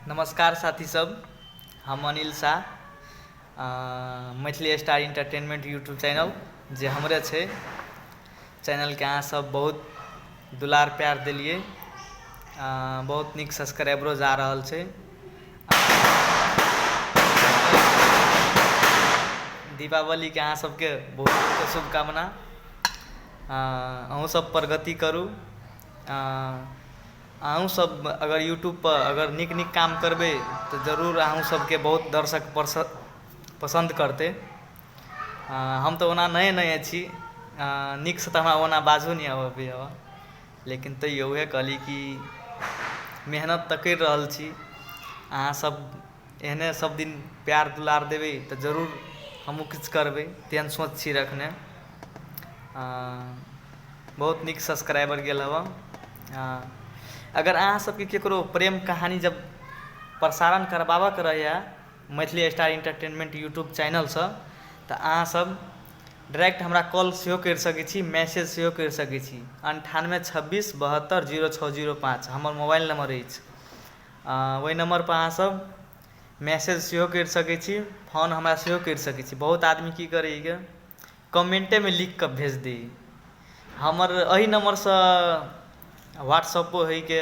नमस्कार साथी सब, हम Anil Shah, Maithili star entertainment YouTube channel जे हमरे छै चैनलके अहाँ सब बहुत दुलार प्यार देलियै, बहुत नीक सब्सक्राइबरो जा रहल छै। दीपावलीके अहाँ सबके बहुत बहुत शुभकामना। अहूँ सब प्रगति करू। अहूँ सब अगर यूट्यूबपर अगर नीक नीक काम करबै तऽ जरूर अहूँ सबके बहुत दर्शक पसन्द करतै। हम तऽ ओना नये नये छी, नीकसँ तऽ हमरा ओना बाजहो नहि अबैए, लेकिन तैयो उएह कहली कि मेहनत तऽ करि रहल छी। अहाँ सब एहने सब दिन प्यार दुलार देबै तऽ जरूर हमहूँ किछु करबै, तेहन सोच छी रखने। बहुत नीक सब्सक्राइबर गेल हबऽ। अगर अहाँ सबके ककरो प्रेम कहानी जब प्रसारण करबाबऽके रहैए मैथिली स्टार एंटरटेनमेंट यूट्यूब चैनलसँ, तऽ अहाँ सब डायरेक्ट हमरा कॉल सेहो करि सकै छी, मैसेज सेहो करि सकै छी। 98 26 72 0 6 0 5 हमर मोबाइल नंबर अछि। ओहि नम्बरपर अहाँ सब मैसेज सेहो करि सकै छी, फोन हमरा सेहो करि सकै छी। बहुत आदमी की करैए, कमेन्टेमे लिखिकऽ भेज दैए। हमर एहि नम्बरसँ व्हाट्सअपो होइके,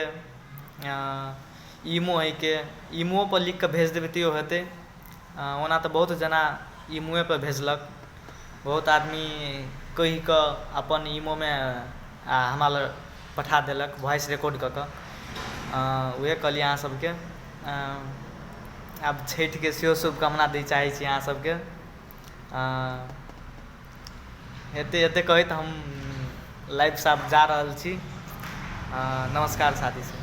ईमो होइके, ईमोपर लिखिकऽ भेज देबै तैयो हेतै। ओना तऽ बहुत जना ईमोएपर भेजलक, बहुत आदमी कहिकऽ अपन ईमोमे आओर हमरा लग पठा देलक वॉइस रिकॉर्ड कऽ कऽ। उएह कहलियै अहाँ सबके आब छठिके सेहो शुभकामना दै चाहै छी अहाँ सबके। एते एते कहैत हम लाइवसँ आब जा रहल छी। नमस्कार साथी सब।